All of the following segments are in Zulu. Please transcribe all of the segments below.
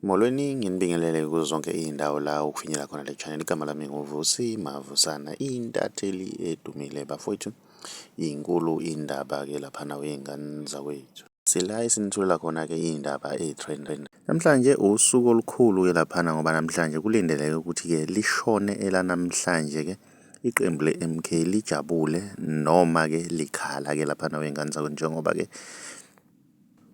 Molweni, nginibingelele kuzo zonke iy'ndawo la okufinyela khona le channel. Igama lami nguVusi Mavusana, intatheli edumile bafowethu. Inkulu indaba-ke laphana wey'ngane zakwethu. Sila esinithulela khona-ke iy'ndaba ey'trend. Namhlanje usuku olukhulu-ke laphana ngoba namhlanje kulindeleke ukuthi-ke lishone elanamhlanje-ke iqembu le-M_K lijabule noma-ke likhala-ke laphana wey'ngane zakwethu njengoba-ke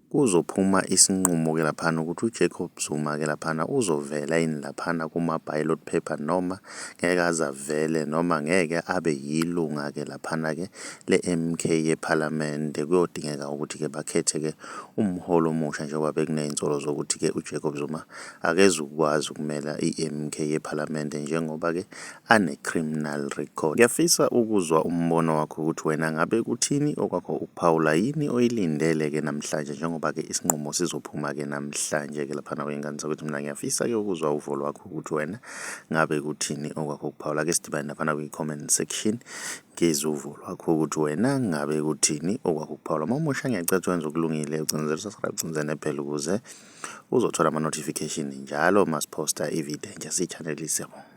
Kuzophuma isinqumo-ke laphana ukuthi uJacob Zuma-ke laphana uzovela yini laphana kuma-ballot paper noma ngeke aze avele noma ngeke abe yilunga-ke laphana-ke le-M_K yephalamende. Kuyodingeka ukuthi-ke bakhethe-ke umholi omusha njengoba bekuney'nsolo zokuthi-ke uJacob Zuma akezukwazi ukumela i-M_K yephalamende njengoba-ke ane-criminal record. Ngiyafisa ukuzwa umbono wakho ukuthi wena ngabe kuthini okwakho ukuphawula yini oyilindele-ke namhlanje njengoba-ke isinqumo sizophuma-ke namhlanje-ke laphana kwey'ngane zakwethu. Mina ngiyafisa-ke ukuzwa uvo lwakho ukuthi wena ngabe kuthini okwakho ukuphawula. Ake sidibane laphana kwi-comment section ngizwe uvo lwakho ukuthi wena ngabe kuthini okwakho ukuphawula. Uma umusha ngiyacela ukuthi wenze okulungile ucinzele u-subscribe ucinzele nebhele ukuze uzothola ama-notification njalo masiphosta ividiyo entsha siyi-channel. Siyabonga.